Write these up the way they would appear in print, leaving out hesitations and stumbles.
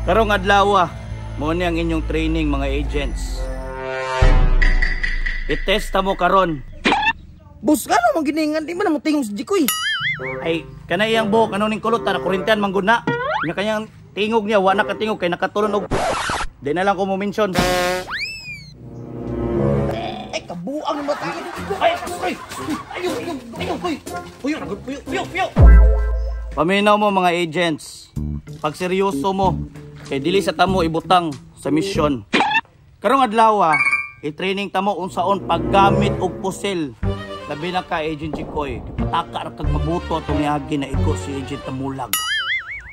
Karong adlaw, mo ni ang inyong training mga agents. I-test mo karon. Boss, ano man giningan? Di man mo tingog si Jikoy. Ay, kana iyang buhok, ano ning kulot, tara kurintian man gud na. Nya kanyang tingog niya, wa na katingog kay nakatulon og di na lang ko mo mention. Ay, kabuang bata. Ay, ay, ayo, ayo, ayo, puyo, puyo, puyo, puyo, puyo. Paminaw mo mga agents. Pag seryoso mo, kay dili sa tamo ibutang sa misyon. Karong adlaw, i-training tamo unsaon paggamit og pusil. Labi na ka Agent Jikoy, pataka ra kag mabuto atong niagi na iko si Agent Tamulag.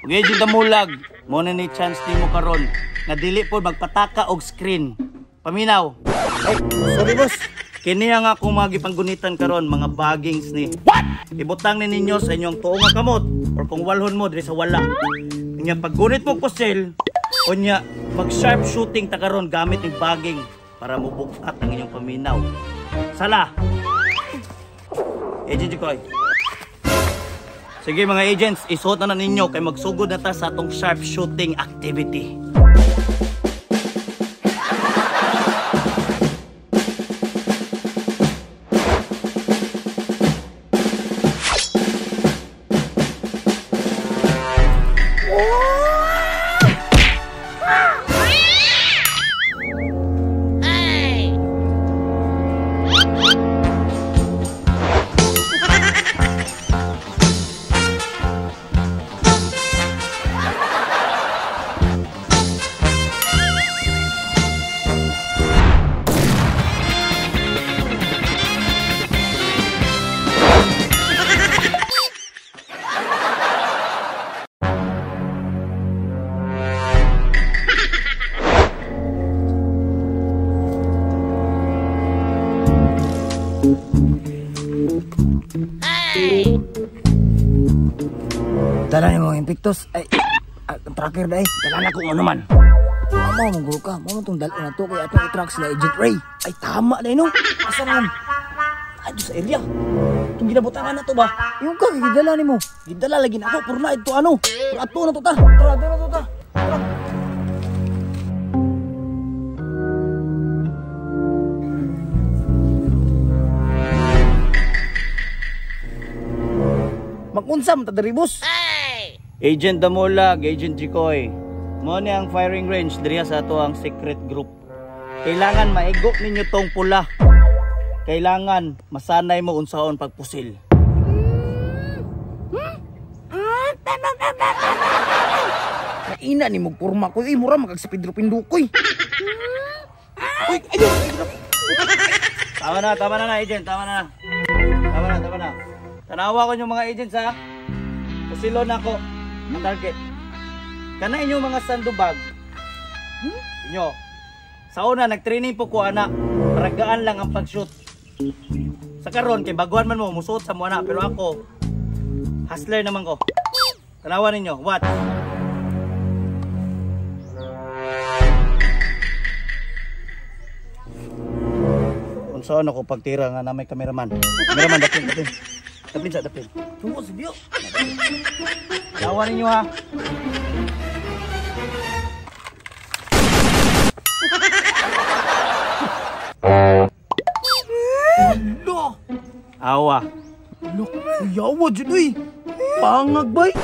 Ug Agent Tamulag, mo na ni chance nimo karon nga dili pod magpataka og screen. Paminaw. Ay, sorry boss. Kini ang akong mga gipanggunitan karon, mga baggings ni. What? Ibutang ni ninyo sa inyong tuong nga kamot or kung walhon mo diri sa wala. Nya paggunit mo pusil, unya mag sharp shooting ta karon gamit ning bagging para mubukat ang inyong paminaw. Sala. Agent Jikoy. Sige mga agents, isuot na ninyo kay magsugod na ta sa atong sharp shooting activity. Dala ni mga Invictus. Ay, tracker na eh. Dala na kung ano man. Amo, mong ka. Mo itong dalo na to. Kaya itong i-track sila Agent Ray. Ay, tama na yun, no? Asa man? Ay, doon sa area. Itong ginabutangan na to ba? Yung ka, gidala ni mo. Gidala lagi na ako. Puro na ito ano. Puro ato na to ta. Tara, tara, tara. Tara. Mag-unsam, tadaribos. Agent Damulag, Agent Jikoy. Mo ni ang firing range diriya sa ato ang secret group. Kailangan maigo ninyo tong pula. Kailangan masanay mo unsaon pagpusil. Naina ni mo porma ko, eh mura magkag sa Pedro Pindukoy. Uy, ayo. Tama na agent, tama na. Tama na, tama na. Tanawa ko yung mga agents ha. Pusilon ako ang target. Kana inyong mga sandubag. Inyo. Sa una nag-training po ko ana. Para gaan lang ang pag-shoot. Sa karon kay baguhan man mo musuot sa mo ana, pero ako hustler naman ko. Tanawa ninyo, watch. Unsaon ako pagtira nga na may cameraman. Cameraman, dapin, dapin. Dapin sa dapin. Tungo si Dio. Tawa ninyo ha. Lo. Awa. Lo, kuyawa jud uy. Pangag bay.